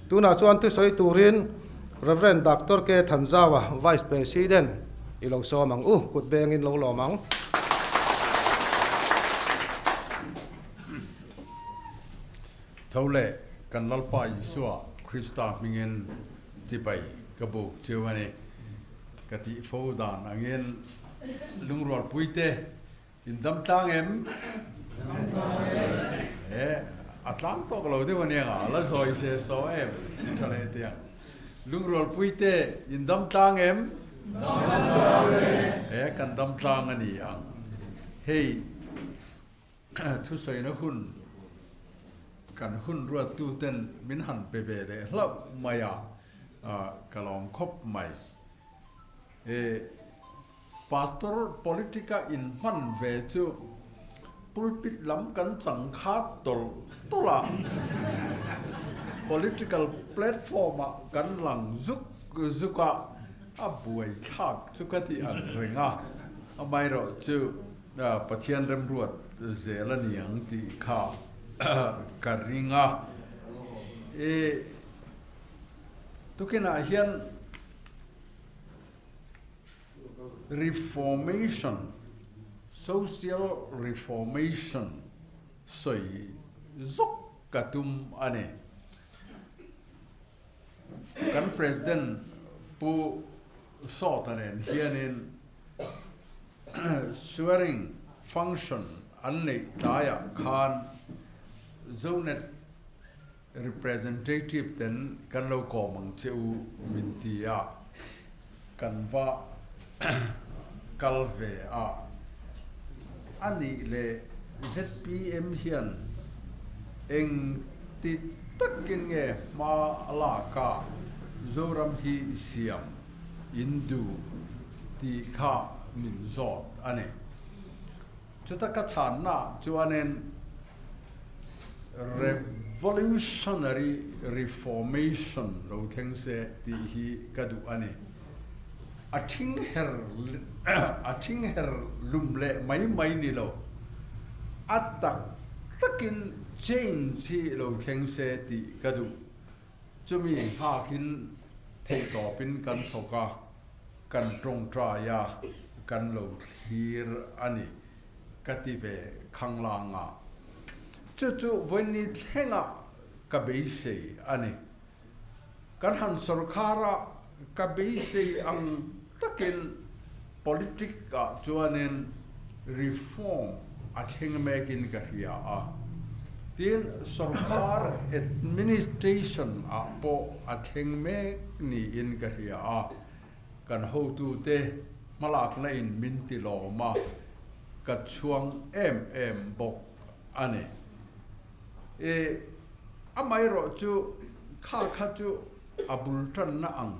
Tunah chuan thusawi turin Rev. Doctor K. Thanzawa, Vice President, i lo sawm ang u, kut bengin lo lawm ang. Tho leh kan Lalpa Isua Krista hmingin chibai ka buk chiu a ni. Ka tih fo dan angin lungrualpuite In dam tlang em? Dam tlang e. E, a tlang tawk lo deuh ania nga, la zawi se saw em? Ti tha leh tiang. Lungrualpui te, in dam tlang em? Dam tlang e. E, kan dam tlang a ni ang. Hei, thusawina hun, kan hun ruattu ten min han pe ve leh hlauh mai a, ka lawm khawp mai. E. Pastor politic-a inhman ve chu pulpit lam kan chang khat tawlh tawlh a, political platform-ah kan lang zuk zuk a, a buaithlak chu ka ti ang reng a, amaherawh chu Pathian remruat zel a ni ang tih kha ka ring a. E tukinah hian. Reformation, Social Reformation sawi zawk ka tum a ni. Kan President Pu Sawta nen hianin swearing function an neih tlaiah khan Zonet Representative ten kan lo kawm ang che u min ti a, kan va kal ve a. A nih leh zpm hian eng ti takin nge hma lak a Zoram hi siam in duh tih kha min zawt a ni. Chuta ka chhanna chuanin Revolutionary Reformation lo thleng se tih hi ka duh a ni. A thing her a thing her lum leh mai mai ni lo, a tak takin change hi lo thleng se tih ka duh. Chumi nghakin theihtawpin kan thawk a. Kan tawngtai a, kan lo thlir a ni, ka ti ve khanglang a. Chu chu vawiin thlengah ka beisei a ni. Kan han sawrkhar a, ka beisei ang takin politic ah chuanin reform a thleng mekin ka hria a. Tin, sawrkhar administration ah pawh a thleng mek niin ka hria a, kan hotute hmalakna in min ti lawm a, ka chhuang em em bawk a ni. E, amaherawh chu kha kha chu a bul tanna ang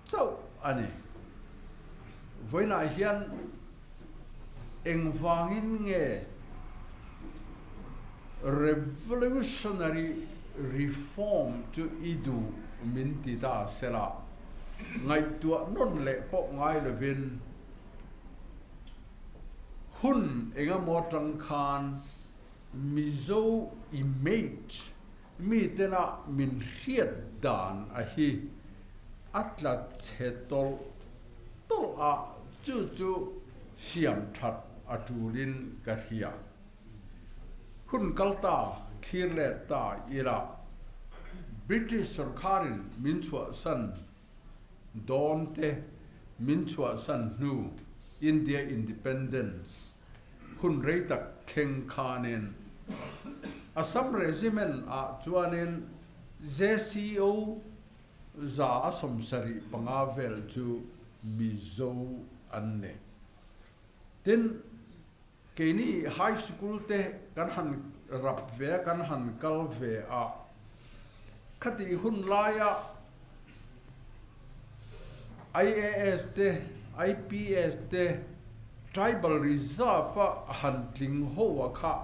chauh a ni. Vawiinah hian engvangin nge revolutionary reform chu i duh min ti ta sela, ngaihtuah nawn leh pawh ngai lovin hun engemaw atang khan Mizo image Mitena min hriat dan a hi a tla chhe tawlh tawlh a, chu chu siam that a tulin ka hria. Hun kal ta thlir let ta ila British sorkharin min chhuahsan dawn te min chhuahsan hnu India Independence hun rei tak thleng khanin Assam Regiment ah chuanin JCO 175 vel chu Mizo an ni. Tin, keini High School te kan han rap ve a, kan han kal ve a, khatih hun laia IAS te, IPS te, Tribal Reserve a han tling ho a kha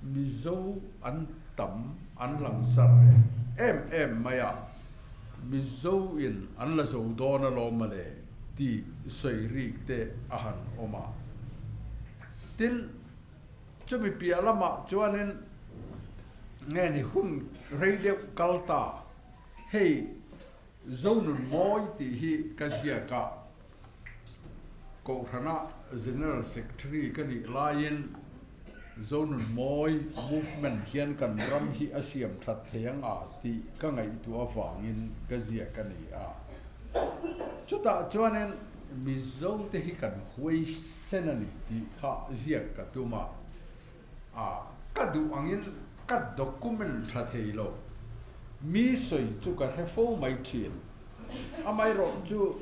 Mizo an tam an langsar em em mai a, Mizo in an la zo dawn alawm mawle tih sawi rik te a han awm a. Tin, chumi piah lamah chuanin nge ni hun rei deuh kal ta. Hei Zonun Mawi tih hi ka ziak a, Kohhrana General Secretary ka nih laiin Zonun Mawi movement hian kan ram hi a siam that thei ang a tih ka ngaihtuah avangin ka ziak a ni a. Chutah chuanin Mizote hi kan huaisen a ni tih kha ziak ka tum a. A, ka duh angin ka document tha thei lo. Mi sawi chu ka hre fo mai thin. Amaherawh chu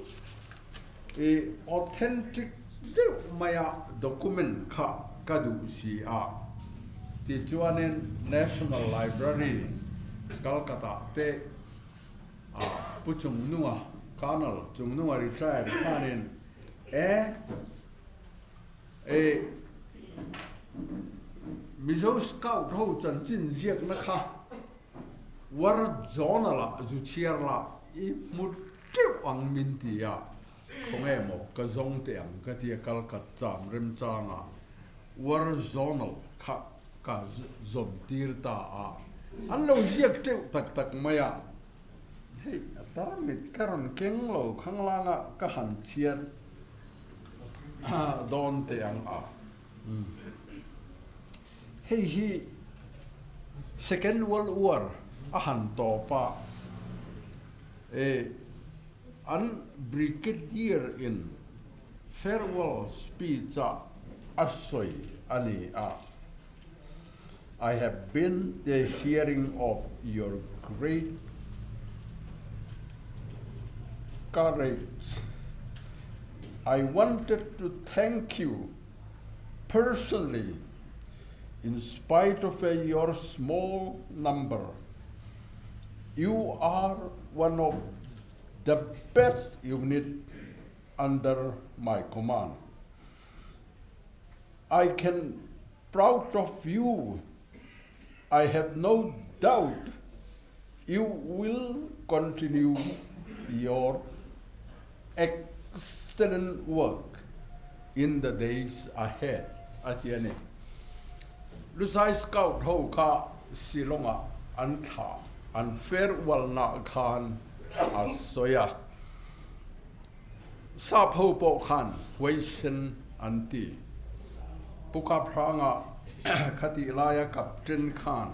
i authentic deuh maia document kha ka duh si a. Tichuanin National Library, Calcutta te a Pu Chungnunga, Colonel Chungnunga retired khanin e, E, Mizo Scout ho chanchin ziakna kha War Journal ah zu chhiar la i hmu teuh ang min ti a, khawnge maw ka zawng teh ang ka ti a kal ka cham remchang a, War Journal kha ka zawn tir ta a, an lo ziak teuh tak tak mai a, hei a tarmit ka rawn keng lo khanglanga ka han chhiar. dawn teh ang a. Hei hi Second World War a han tawp a, an Brigadier in farewell speech ah a sawi a ni a, I have been the hearing of your great courage. I wanted to thank you personally in spite of a, your small number. You are one of the best unit under my command. I can proud of you. I have no doubt you will continue your excellent work in the days ahead, a ti a ni. Lusai Scout ho kha Shillong-ah an thlah, an farewell-naah khan a sawi a. Sap ho pawh khan huaisen an ti. Pu Kapranga khatih laia captain khan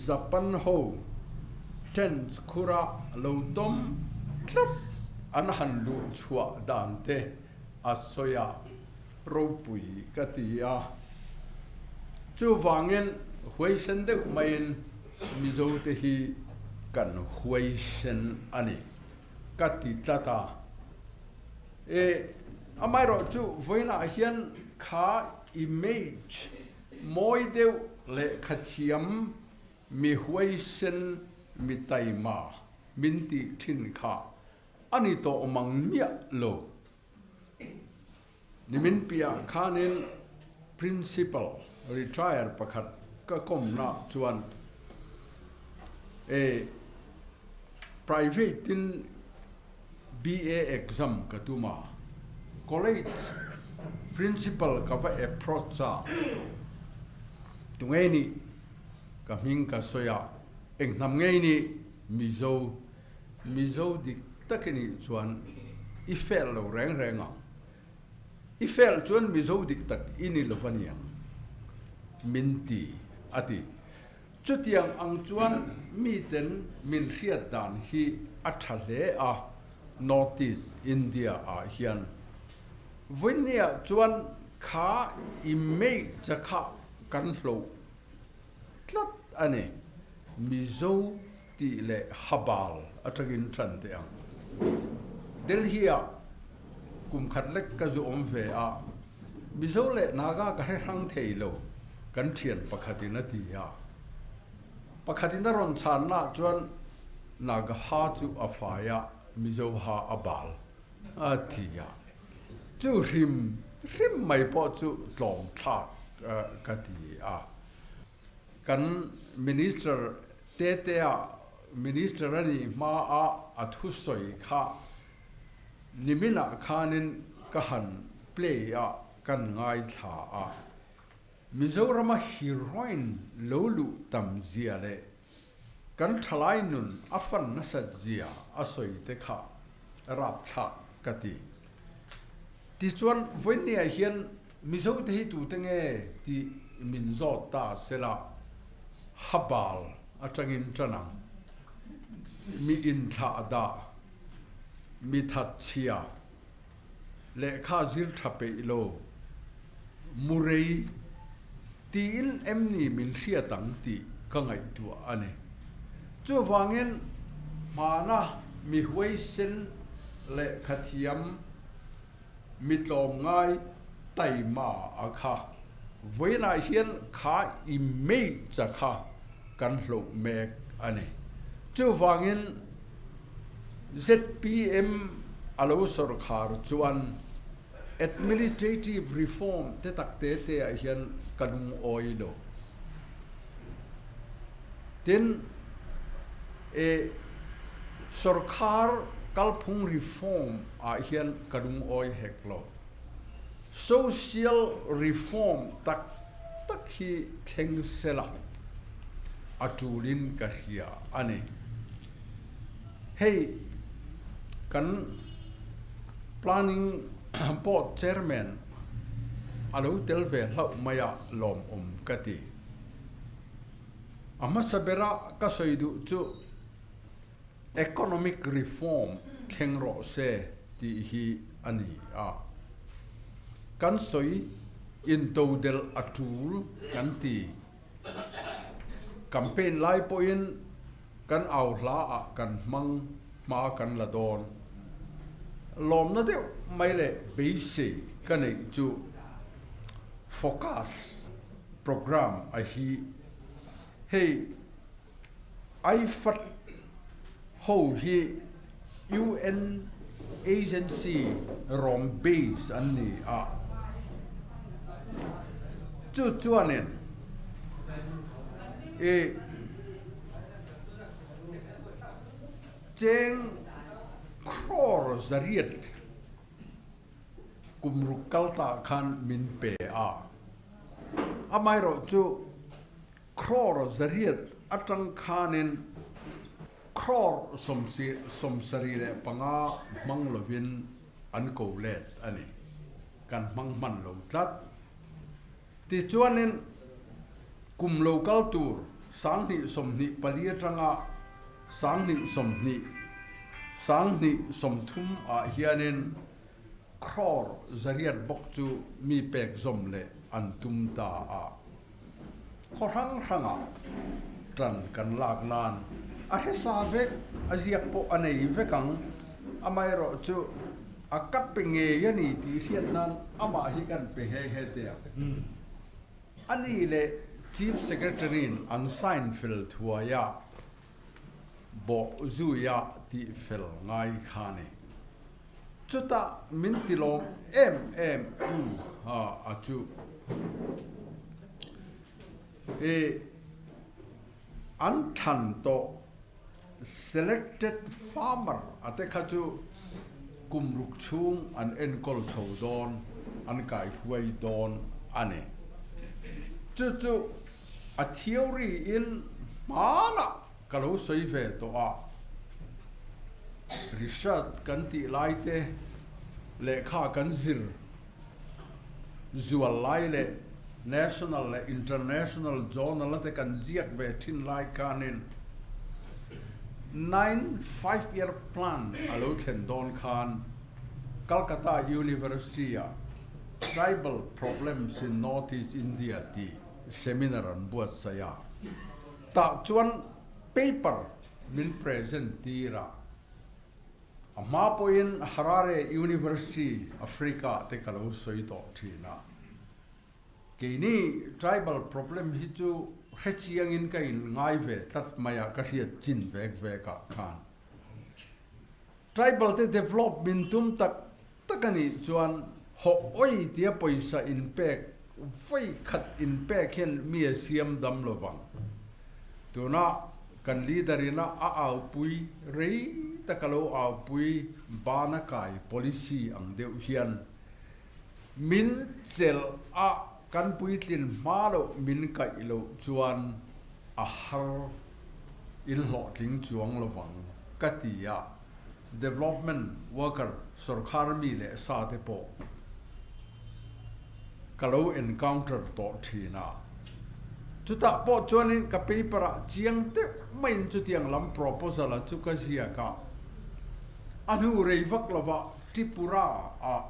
Japan ho tent khura lo tawm tlat an han luh chhuah dan te a sawi a, ropui ka ti a. Chuvangin huaisen deuh maiin Mizote hi kan huaisen a ni. Ka ti tlat a. E, amaherawh chu vawiinah hian kha image mawi deuh lehkha thiam mi huaisen mi taima min tih thin kha a ni tawh mang miah lo. Nimin piah khanin Principal retire pakhat ka kawmna chuan e private in BA exam ka tum a, college principal ka va approach a, tunge nih ka hming ka sawi a, eng hnam ngei nih Mizo Mizo dik tak i nih chuan i fel lo reng reng ang. I fel chuan Mizo dik tak i ni lo va niang min ti, a ti. Chutiang ang chuan miten min hriat dan hi a tha hle a, North East India ah hian. Vawinia chuan kha i meicha kha kan hloh tlat a ni. Mizo tih leh habal atangin tan teh ang. Delhi-ah kum khat lek ka zu awm ve a, Mizo leh Naga ka hre hrang thei lo, kan thian pakhatin a ti a. Pakhatin a rawn chhannaah chuan Naga ha chu a fai a, Mizo ha a bal a ti a. Chu hrim hrim mai pawh chu tlawm thlak ka ti a. Kan Minister Tetea Minister a nih hma a a thusawi kha niminah khanin ka han play a kan ngaithla a. Mizorama heroin lo luh tam zia leh. Kan thalai nun a fan nasat zia a sawi te kha rapthlak ka ti. Tichuan, vawinia hian Mizo te hi tute nge tih min zawt ta sela, habal atangin tan ang. Mi inthlah dah, mi thatchhia, lehkha zir tha peih lo, murei tiin em ni min hriat ang tih ka ngaihtuah a ni. Chuvangin hmana mi huaisen lehkha thiam mi tlawmngai taima a kha vawiinah hian kha image a kha kan hloh mek a ni. Chuvangin zpm a lo sawrkhar chuan administrative reform te tak te te ah hian ka lungawi lo. Tin, e sawrkhar kalphung reform ah hian ka lungawi hek lo. Social reform tak tak hi thleng sela a tulin ka hria a ni. Hei kan Planning Board Chairman a lo tel ve hlauh mai a lawmawm ka ti. A hmasa bera ka sawi duh chu Economic reform thleng rawh se tih hi a ni a. Kan sawi intodelh a tul kan ti. Campaign lai pawhin kan au hla ah kan hmang hma kan la dawn. Lawmna deuh mai leh beisei ka neih chu focus program a hi hei Aifat ho hi UN agency rawng base an ni a, chu chuanin i cheng crore zariat kum ruk kal tah khan min pe a, amaherawhchu Crore zariat atang khanin crore 75 hmang lovin an ko let a ni. Kan hmang hman lo tlat. Tichuanin kum lo kal tur 2024 atanga 2020, 2030 ah hianin crore zariat bawk chu mi pek zawm leh an tum ta a. Khaw hrang hrangah tan kan lak nan a hresa vek, a ziak pawh a nei vek ang. Amaherawhchu a ka pe ngei a ni tih hriat nan amah hi kan pe nghe nghe teh ang. A ni leh Chief Secretary-in an sign fel thuai a, bawh zuia tih fel ngai kha a ni. Chutah min ti lawm em em tu a chu i an thlan tawh selected farmer a te kha chu kum ruk chhung an enkawl chho dawn an kaihruai dawn a ni. Chu chu a theory in hmanah Ka lo sawi ve tawh a, research kan tih lai te, lehkha kan zir zual lai leh national leh international journal a te kan ziak ve thin lai khanin nine five year plan a lo thlen dawn khan Calcutta University ah Tribal Problems in North East India tih seminar an buatsaih a. Tah chuan paper min present tir a, a hma pawhin Harare University, Africa te ka lo sawi tawh thin a. Keini tribal problem hi chu hrechiangin ka in ngai ve tlat mai a, ka hriat chin vek vek ah khan. Tribal te develop min tum tak tak a nih chuan hawh awi tia pawisa inpek vawi khat inpek hian mi a siam dam lo vang. Tuna kan leader ina a aupui rei taka lo aupui bana kai policy ang deuh hian min chelh a kan puitlin hma loh min kaih loh chuan a har. In hlawhtling chuang lovang ka ti a, development worker sorkar mi leh sa te pawh ka lo encounter tawh thin a. Chutah pawh chuanin ka paper ah chiang deuh maiin chutiang lam proposal a chu ka ziak a, a hnu rei vak lovah Tripura ah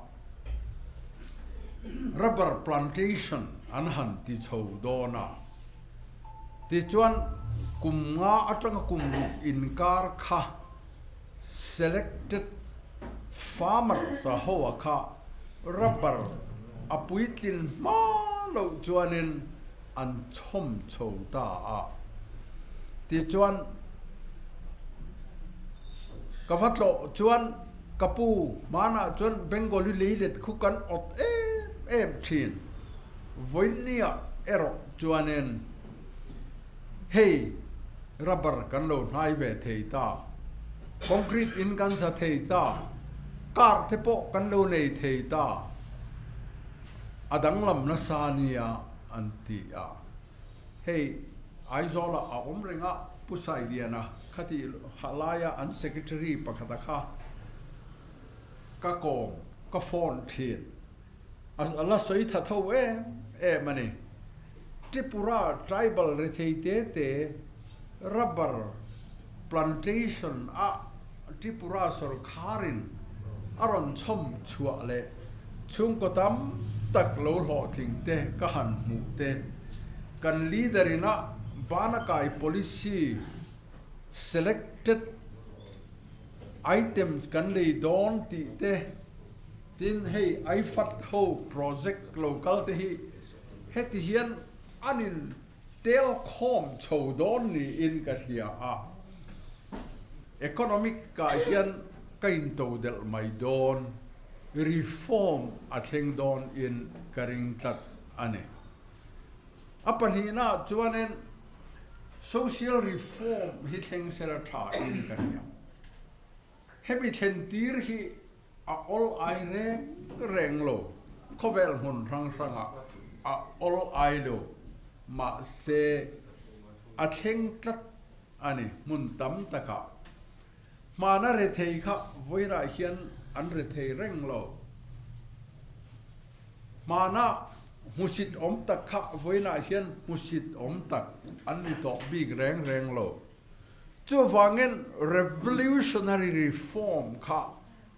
rubber plantation an han ti chho dawn a. Tichuan, kum nga atanga kum ruk inkar kha selected farmer cha ho a kha rubber a puitlin hma loh chuanin an chhawm chho ta a. Tichuan, ka va tlawh chuan ka pu hmanah chuan Bengali leilet khu kan awt em em thin. Vawinia erawh chuanin hei rubber kan lo hnai ve thei ta, concrete in kan sa thei ta, car te pawh kan lo nei thei ta, a danglam nasa nia an ti a. Hei Aizawla a awm reng a, Pu Sailiana khati laia an secretary pakhata kha ka kawm, ka phone thin. A la sawi tha tho em em a ni. Tripura tribal rethei te te rubber plantation a Tripura sorkharin a rawn chhawm chhuah leh chhungkaw tam tak lo hlawhtling te ka han hmuh te kan leader in a Banakai policy selected items kan lei dawn tih te Tin, hei Aifat ho project lo kal te hi heti hian an in tel khawm chho dawn niin ka hria a, economic ah hian ka in to delh mai dawn, reform a thleng dawn in ka ring tlat a ni. A pahnihna chuanin social reform hi thleng sela tha in ka hria. Hemi thlen tir hi a awl ai reng reng lo, khawvel hmun hrang hrangah a awl ai lo, mahse a thleng tlat a ni hmun tam takah. Hmana rethei kha vawiinah hian an rethei reng lo. Hmana hmusit awm tak kha vawiinah hian hmusit awm tak an ni tawh bik reng reng lo. Chuvangin revolutionary reform kha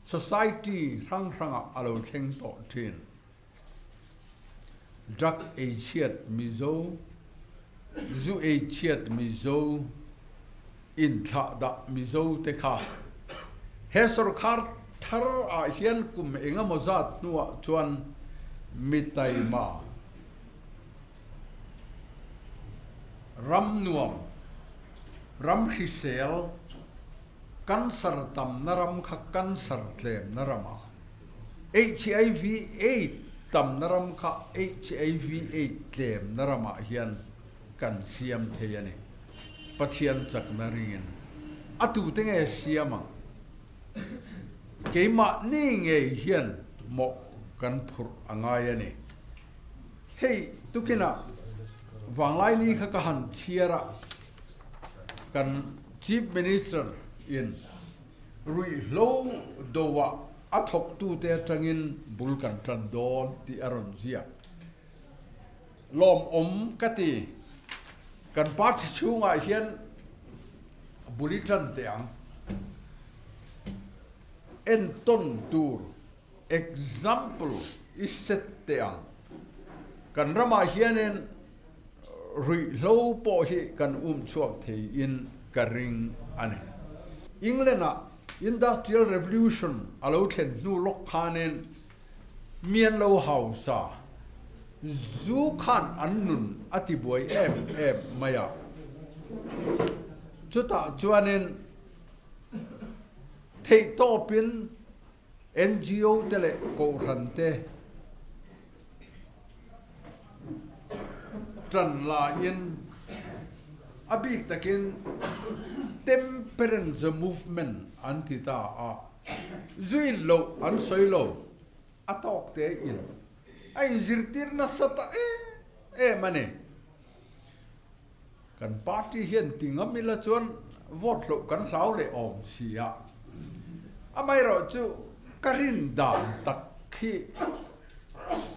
society hrang hrangah a lo thleng tawh thin. Drug ei chhiat Mizo, zu ei chhiat Mizo, inthlah dah Mizo te kha he sorkar thar ah hian kum engemaw zat hnuah chuan mi taima, Ram nuam, ram hrisel, cancer tamna ram kha cancer tlemna ramah, HIV aids tamna ram kha HIV aids tlemna ramah hian kan siam thei a ni. Pathian chakna ringin a tute nge siam ang? Keimahni ngei hian mawh kan phurh a ngai a ni. Hei tukinah Vanglaini kha ka han chhiar a, kan Chief Minister in ruihhlo doah a thawktute atangin bul kan tan dawn tih a rawn ziak. Lawmawm ka ti, kan party chhungah hian bul i tan teh ang. Entawn tur. Example i set teh ang. Kan ramah hianin ruihhlo pawh hi kan um chhuak theiin ka ring a ni. England-ah Industrial Revolution a lo thlen hnu lawk khanin mian lo hausa zu khan an nun a ti buai em em mai a. Chutah chuanin theihtawpin NGO te leh Kohhran te tan laiin a bik takin Temperance Movement an ti ta a, zuin loh an sawi lo, a tawk te in a inzirtir nasa ta em em a ni. Kan party hian ti ngam ila chuan. vote loh kan hlau leh awm si a. Amaherawhchu ka rin dan tak hi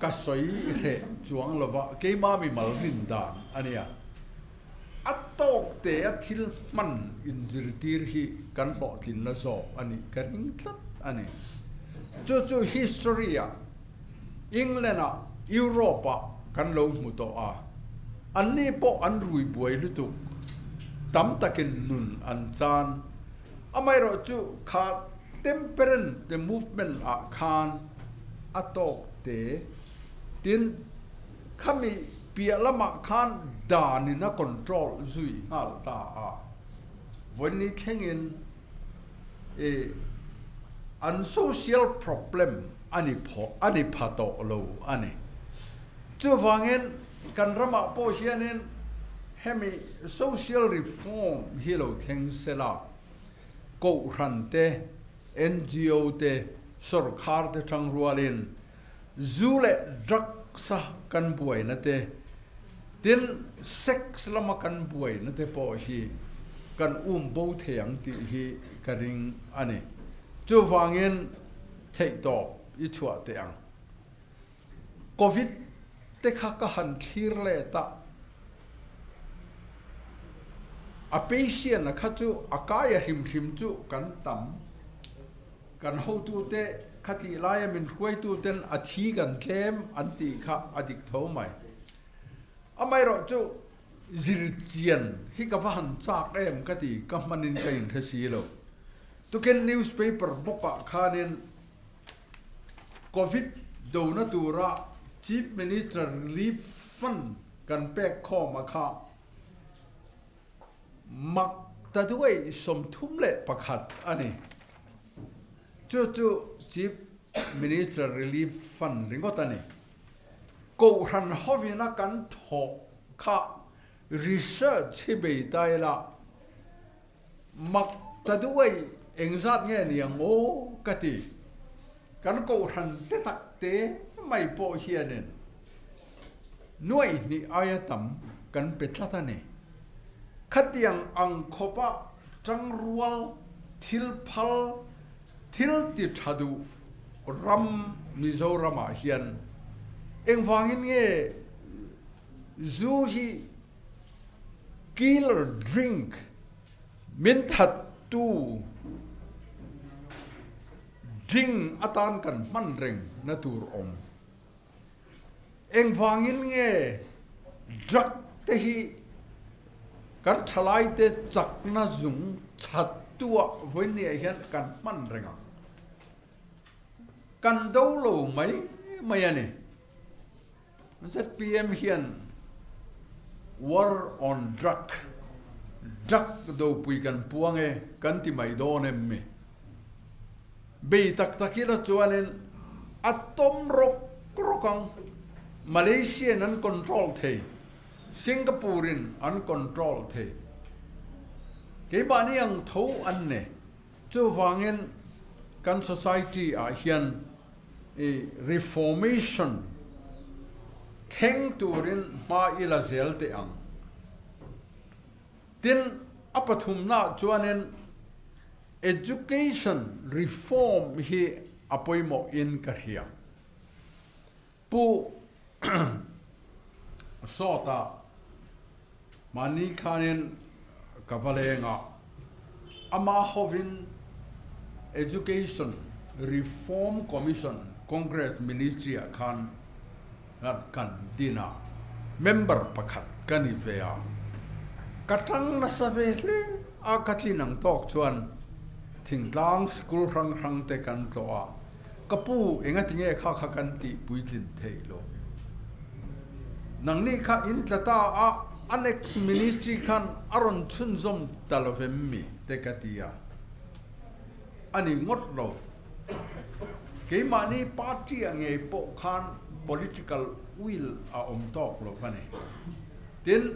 ka sawi hreh chuang lova, keima mimal rin dan a nia. A tawk te a thil hman inzirtir hi kan hlawhtlinna zawk a nih ka ring tlat a ni. Chu chu history-ah England-ah Europe-ah kan lo hmu tawh a, anni pawh an rui buai lutuk, tam takin nun an chan. Amaherawhchu kha temperance te movement-ah khan a tawk te tin khami piah lamah khan danin a control zui nghal ta a, vawiin thlengin I an social problem a ni phaw a ni pha tawh lo a ni. Chuvangin kan ramah pawh hianin hemi social reform hi lo thleng sela, Kohhran te, NGO te, sorkar te tang rualin zu leh drugs a kan buaina te, tin sex lama kan buaina te pawh hi kan um bo thei ang tih hi ka ring a ni. Chuvangin theihtawp i chhuah teh ang. Covid te kha ka han thlir let a, a patient a kha chu a kai a hrim hrim chu kan tam. Kan hotute khatih laia min hruaituten a thi kan tlem an tih kha a dik tho mai. Amaherawhchu zirchian hi ka va han chak em ka ti, ka hmanin ka inhre si lo. Tukin newspaper bawkah khanin Covid dona tura Chief Minister Relief Fund kan pek khawm a kha Mak ta duai 31 a ni. Chu chu Chief Minister Relief Fund ringawt a ni. Kohhran hovina kan thawh kha research hi bei ta ila mak ta duai engzat nge ni ang aw ka ti. Kan kohhran te tak te mai pawh hianin nuaih hnih aia tam kan pe tlat a ni. Khatiang ang khawpa tangrual thil phal thil ti tha duh ram Mizoramah hian engvangin nge zu hi killer drink min thattu Ding atan kan hman reng na tur awm. Engvangin nge drug te hi kan thalai te chakna zung chat tuah vawinia hian kan hman reng ang. Kan do lo mai mai a ni. Zpm hian War on Drug, Drug dopui kan puang e kan ti mai dawn em mi? Bei tak tak ila chuanin a tawm rawk rawk ang. Malaysia in an control thei, Singapore in an control thei. Keimahni ang tho an ni. Chuvangin kan society ah hian i reformation thleng turin hma i la zel teh ang. Tin, a pathumnaah chuanin education reform hi a pawimawhin ka hria. Pu Sawta mahni khanin ka va leng a, ama hovin Education Reform Commission Congress Ministry-ah khan kan din a, member pakhat ka ni ve a, ka tang nasa ve hle a, ka tlin ang tawk chuan thingtlang school hrang hrang te kan tlawh a. Ka pu, engati nge kha kha kan tih puitlin theih lo? Nangni kha in tla ta a, a next ministry khan a rawn chhunzawm ta lo vem mi? te ka ti a. A ni ngawt lo. Keimahni party-ah ngei pawh khan political will a awm tawk lo va ni. Tin,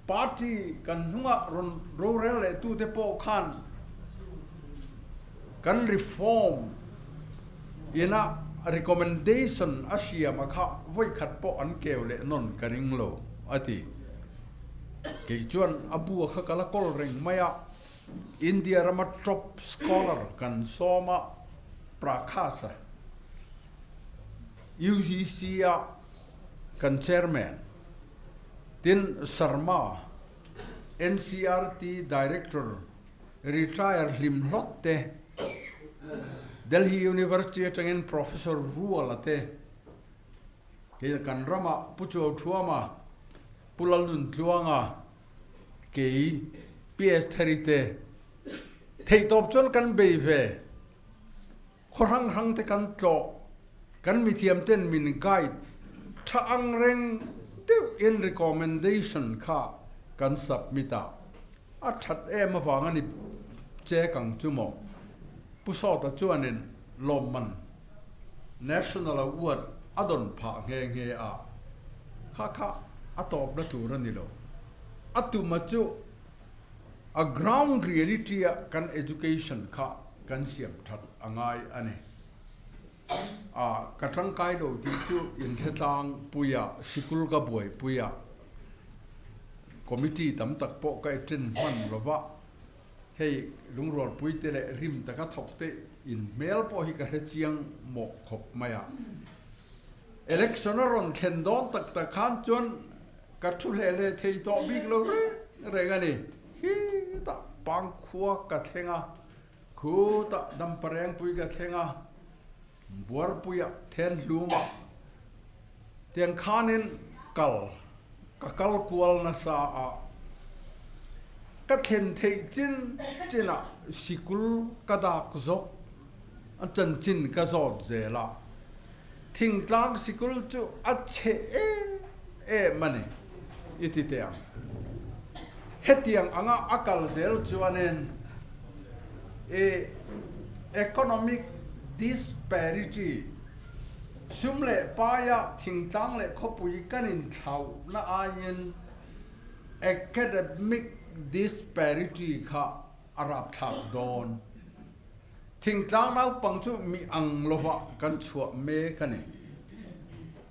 party kan hnungah rawn rorel lehtute pawh khan, Kan reform ina recommendation a siam a kha vawikhat pawh an keu leh nawn ka ring lo, a ti. Kei chuan a bu a kha ka la kawl reng mai a, India rama top scholar kan sawm a, Prakash-a, UGC-a kan chairman, tin Sharma, NCERT director retire hlim hlawt te, Delhi University atangin Professor Ruala te, Kei kan ramah Pu Chuauthuama, Pu Lalnuntluanga, kei PS Theri te theihtawp chuan kan bei ve. Khaw hrang hrang te kan tlawh, kan mithiam ten min guide tha ang reng deuh in recommendation kha kan submit a, a that em avang a ni chek ang chu maw? Pu Sawta chuanin lawmman National Award a dawn phah nghe nghe a, kha kha a tawpna tur a ni lo. A tuma chu a ground reality a kan education kha kan siam that a ngai a ni. A ka tangkai lo tih chu inhretlang puia sikul ka buaipuia committee tam tak pawh ka attend hman lova. Hei lungrualpui te leh rim taka thawk te in hmel pawh hi ka hre chiang mawh khawp mai a. Election a rawn thlen dawn tak tak khan chuan ka thu hle hle thei tawh bik lo reng reng a ni. Khitah Pangkhua ka thleng a, khutah Damparengpui ka thleng a, Buarpuia Thenhlumah tiang khanin kal ka kal kual nasa a, ka thlen theih chin chinah sikul ka dak zawk a chanchin ka zawt zel a, thingtlang sikul chu a chhe em em a ni i ti teh ang. Hetiang anga a kal zel chuanin i economic disparity, sum leh paia thingtlang leh khawpui kan inthlauhna aiin academic disparity kha a rapthlak dawn. Thingtlang naupang chu mi ang lovah kan chhuah mek a ni.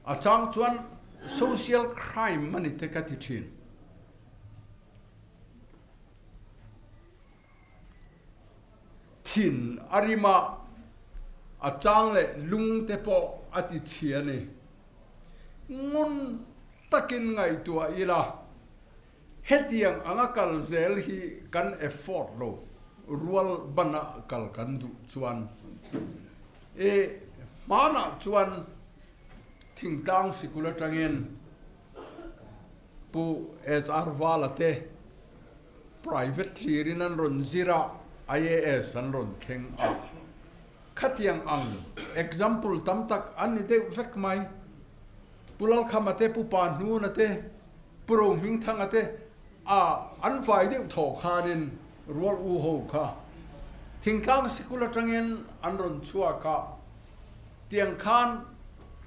A chang chuan social crime a ni te ka ti thin. Thin a rim a, a chang leh lung te pawh a ti chhi a ni. Ngun takin ngaihtuah ila, hetiang anga kal zel hi kan effort lo, rual bana kal kan duh chuan. E, hmanah chuan thingtlang sikul atangin Pu SR Vala te private thlirin an rawn zir a, IAS an rawn thleng a. Khatiang ang example tam tak an ni deuh vek mai. Pu Lalkhama te, Pu Pahnuna te, Pu Rohmingthanga te a an vai deuh thawh khanin rual u ho kha thingtlang sikul atangin an rawn chhuak a. Tiang khan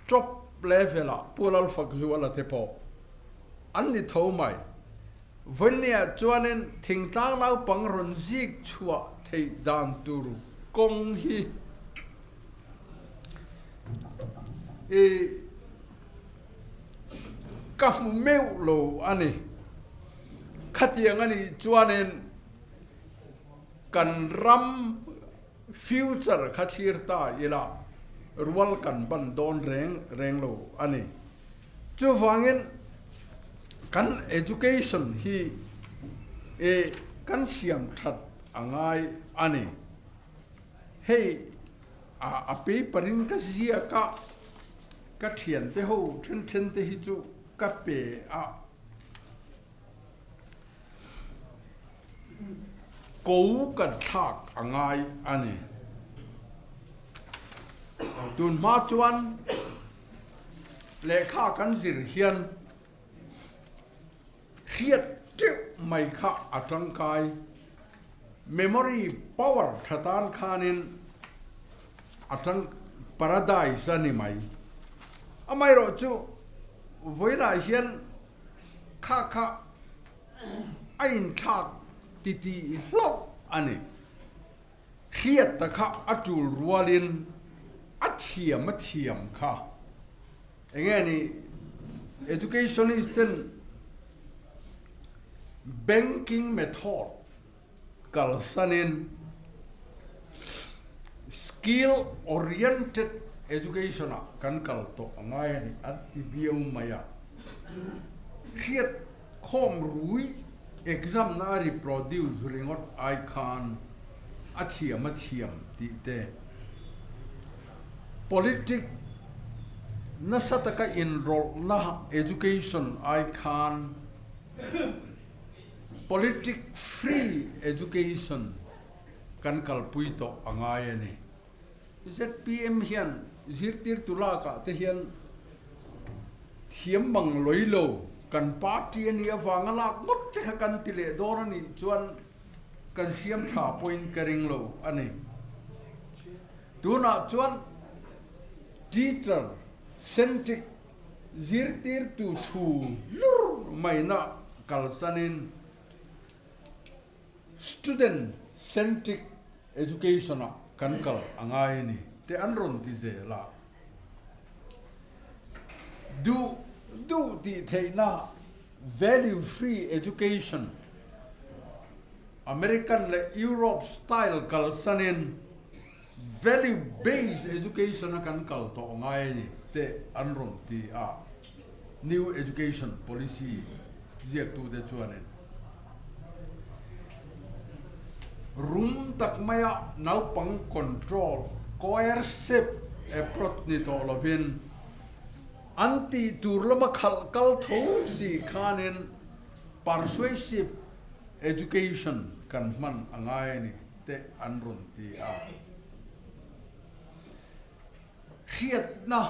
top level ah Pu Lalfakzuala te pawh an ni tho mai. Vawinia chuanin thingtlang naupang rawn zik chhuah theih dan tur kawng hi i ka hmu meuh lo a ni. Khatiang a nih chuanin kan ram Future kha thlir ta ila rual kan ban dawn reng reng lo a ni. Chuvangin kan education hi e kan siam that a ngai a ni. Hei a paper in ka ziak a, ka thiante ho then then te hi chu ka pe a. Ko kan thlak a ngai a ni. Tun hma chuan lehkha kan zir hian hriat teuh mai kha a tangkai. Memory power tha tan khanin a tang paradise a ni mai. Amaherawhchu vawiinah hian Kha kha a inthlak titih hlauh a ni. Hriatta kha a tul rualin a thiam a thiam kha. Enge ni educationist ten Banking method kalsanin skill oriented education ah kan kal tawh a ngai a ni an ti viau mai a. Hriat khawm rui exam na a reproduce ringawt ai khan a thiam a thiam tih te politic nasa taka inrawlhna education ai khan Politic free education kan kalpui tawh a ngai a ni. Zpm hian zirtirtu lakah te hian thiam mang lawih lo kan party a nih avanga lak ngawt te kha kan ti leh dawn a nih chuan kan siam tha pawhin ka ring lo a ni. Tunah chuan teacher centric Zirtirtu thu lur maina kalsanin Student Centric Education ah kan kal a ngai a ni te an rawn ti zel a. Duh duh tih theihna Value Free Education American leh Europe style kalsanin Value based education a kan kal tawh ngai a ni teh an rawn ti a, New Education Policy ziaktute chuanin rum tak maia naupang control, coercive approach ni tawh lovin an tih tur lama khalh kal tho si khanin persuasive education kan hman a ngai a ni. te an rawn ti a. Hriatna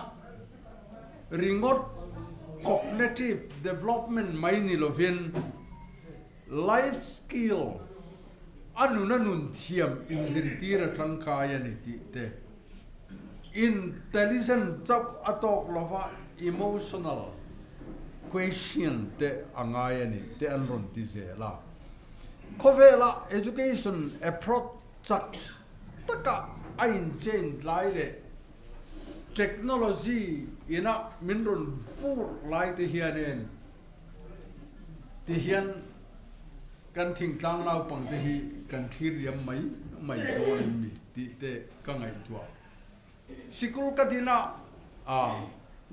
ringawt cognitive development mai ni lovin life skill a nuna nun thiam inzirtir a tangkai a ni tih te, intelligent chauh a tawk lova emotional quotient te a ngai a ni te an rawn ti zel a. Khawvela education approach chak taka a in change lai leh technology ina min rawn vur lai te hianin ti hian kan thingtlang naupang te hi kan thlir liam mai mai dawn em ni tih te ka ngaihtuah. Sikul ka din a, a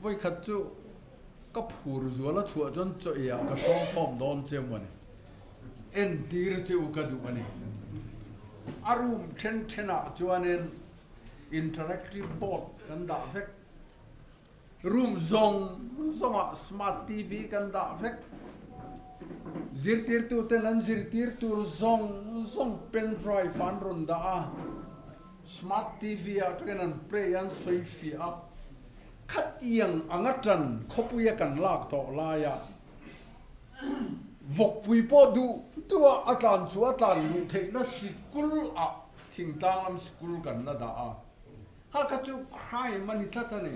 vawikhat chu ka phur zual a chhuah chuan chaw ei ah ka hrawng khawm dawn che maw ni, entir che u ka duh a ni. A room then then ah chuanin interactive board kan dah vek, room zawng zawng ah smart TV kan dah vek, zirtirtu ten an zirtir tur zawng zawng pen drive an rawn dah a. Smart TV ah takin an play an sawi fiah a, khatiang anga tan khawpuia kan lak tawh laia vawkpui pawh duh duh a a tlan chu a tlan luh theihna sikul ah thingtlang lam sikul kan la dah a, ha kha chu crime a ni tlat a ni.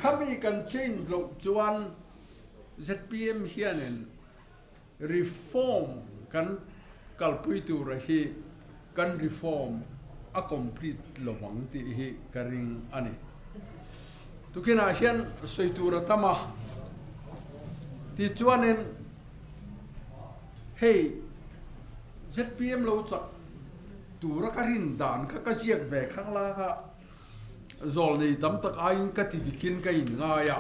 Khami kan change loh chuan zpm hianin Reform kan kalpui tura hi kan reform a complete lovang tih hi ka ring a ni. Tukinah hian sawi tur a tam a, tichuanin hei zpm lo chak tura ka rin dan kha ka ziak ve khang lak a, Zawlnei tam tak aiin ka ti dikin ka inngai a,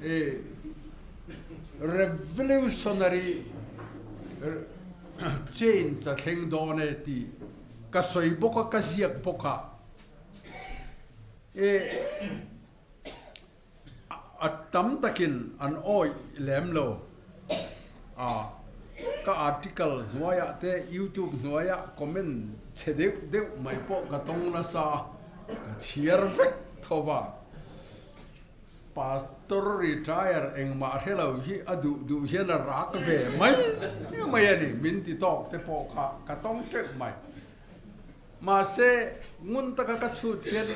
e revolutionary change a thleng dawn e tih ka sawi bawk a, ka ziak bawk a, e A tam takin an awih lem lo a, ka article hnuaiah te YouTube hnuaiah comment chhe deuh deuh mai pawh ka tawng nasa, ka chhiar vek tho va. Pastor retire engmah hre lo hi a duh duh hian a rak ve mai mai a ni, min ti tawk te pawh kha ka tawng teuh mai. Mahse, ngun taka ka chhut hian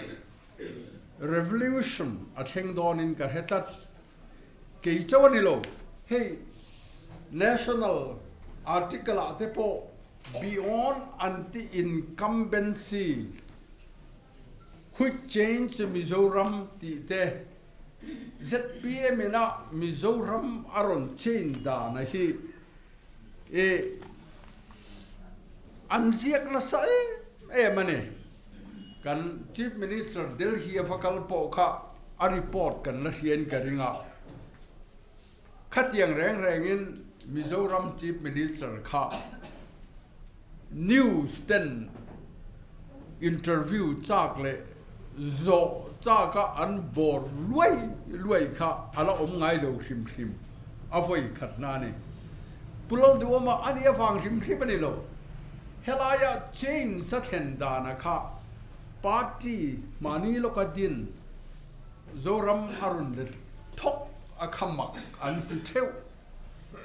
Revolution a thleng dawnin ka hre tlat. Kei chauh a ni lo, hei national article ah te pawh beyond anti-incumbency which change Mizoram tih te, Zpm ina Mizoram a rawn change dana hi i an ziak nasa em em a ni. Kan Chief Minister Delhi a va kal pawh kha a report kan la hriain ka ring a. Khatiang reng rengin Mizoram Chief Minister kha news ten interview chak leh zawh chaka an bawr luai luai kha a la awm ngai lo hrim hrim a vawi khat hna a ni. Pu Lalduhawma a nih avang hrim hrim a ni lo. Helaia change a thlen dana kha party mahni lawka din Zoram a rawn let thawk a kha mak an ti theuh.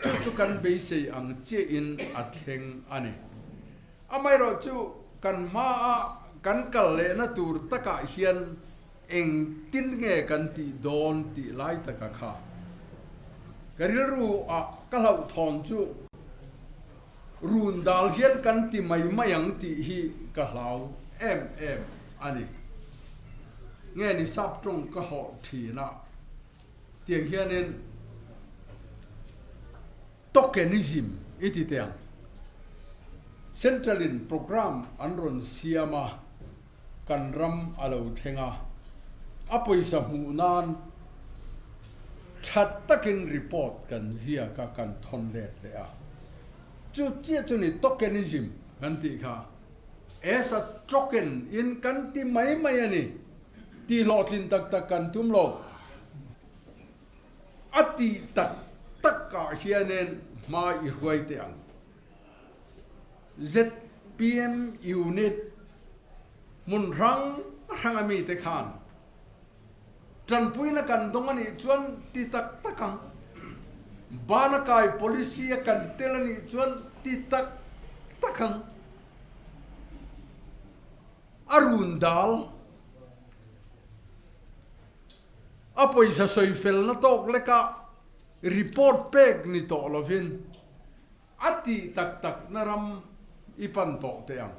Chu chu kan beisei ang chiahin a thleng a ni. Amaherawhchu kan hmaa kan kal lehna tur takah hian engtin nge kan tih dawn tih lai taka kha ka rilru ah ka hlauhthawn chu run dal hian kan ti mai mai ang tih hi ka hlau em em a ni. Nge ni sap tawng ka hawh thin a tiang hianin Tokenism i ti teh ang. Central in program an rawn siam a, kan ram a lo thleng a, a pawisa hmuh nan tha takin report kan ziak a, kan thawn let leh a. Chu chiah chu ni tokenism kan tih kha. As a token in kan ti mai mai a ni. Tih hlawhtlin tak tak kan tum lo. A tih tak tak ah hianin hma i hruai teh ang. Zpm unit hmun hrang hrang a mite khan tanpuina kan dawng a nih chuan ti tak tak ang. Bana kai policy a kan tel a nih chuan ti tak tak ang. A run dal. A pawisa sawi felna tawk leka report pek ni tawh lovin a tih tak takna ram i pan tawh teh ang.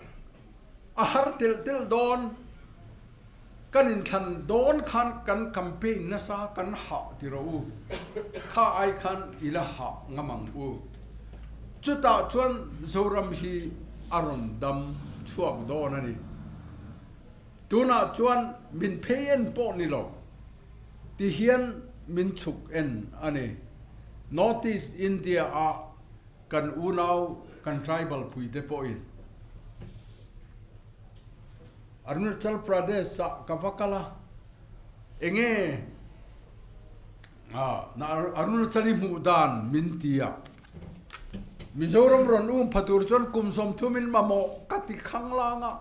A har telh telh dawn. Kan inthlan dawn khan kan campaign nasa kan hah ti rawh u. Kha ai khan i la hah ngam ang u. Chutah chuan Zoram hi a rawn dam chhuak dawn a ni. Tunah chuan min phei en pawh ni lo, ti hian min chhuk en a ni. North East India ah kan unau kan tribal puite pawhin Arunachal Pradesh ah ka va kal a, enge Arunachal i hmuh dan min ti a, Mizoram rawn um pha tur chuan kum 30 in mamawh ka ti khanglang a,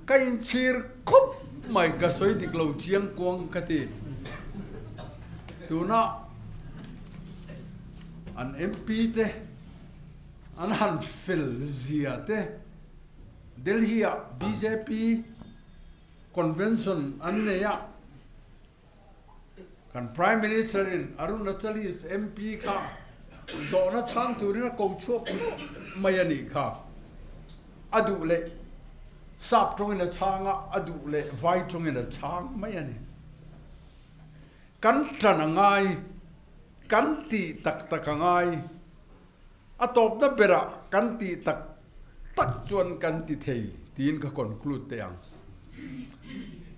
ka inchhir khawp mai ka sawi dik lo chiang kuang ka ti. Tuna an MP te an han fel zia te Delhi ah bjp convention an nei a, Kan Prime Minister in Arunachalese MP kha zawhna chhang turin a ko chhuak nuah mai a nih kha. A duh leh sap tawngin a chhang a, a duh leh vai tawngin a chhang mai a ni. Kan tan a ngai, kan tih tak tak a ngai, a tawpna berah kan tih tak tak chuan kan ti thei tiin ka conclude teh ang.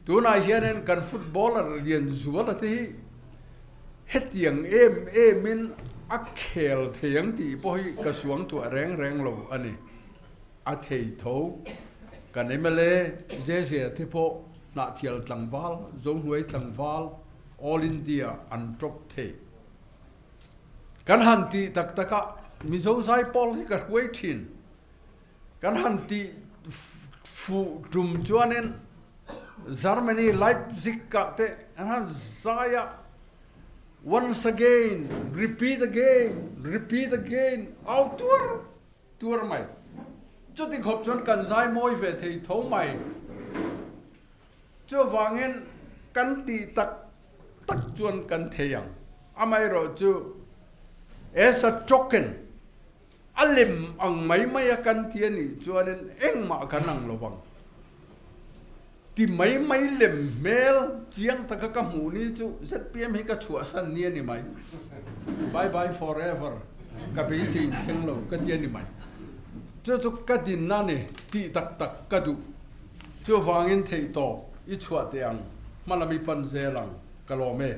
Tunah hianin kan footballer lian zuala te hi hetiang em emin a khel thei ang tih pawh hi ka suang tuah reng reng lo a ni. A thei tho. Kan mla Zezia te pawh Hnahthial tlangval, Zohnuai tlangval, All India an drop thei. Kan han tih tak tak a, Mizo zaipawl hi ka hruai thin. Kan han tih fuh tum chuanin Germany Leipzig ah te an han zai a, Once again, repeat again, repeat again, au tuar tuar mai. Chuti khawp chuan kan zai mawi ve thei tho mai. Chuvangin kan tih tak tak chuan kan thei ang. Amaherawhchu as a token, a lem ang mai mai a kan ti a nih chuanin engmah kan ang lo vang. Ti mai mai lem hmel chiang taka ka hmuh ni chu zpm hi ka chhuahsan ni a ni mai. Bye bye forever ka beisei in thleng lo ka ti a ni mai. Chu chu ka dinna ni tih tak tak ka duh. Chuvangin theihtawp i chhuah teh ang, hma lam i pan zel ang ka lawm e.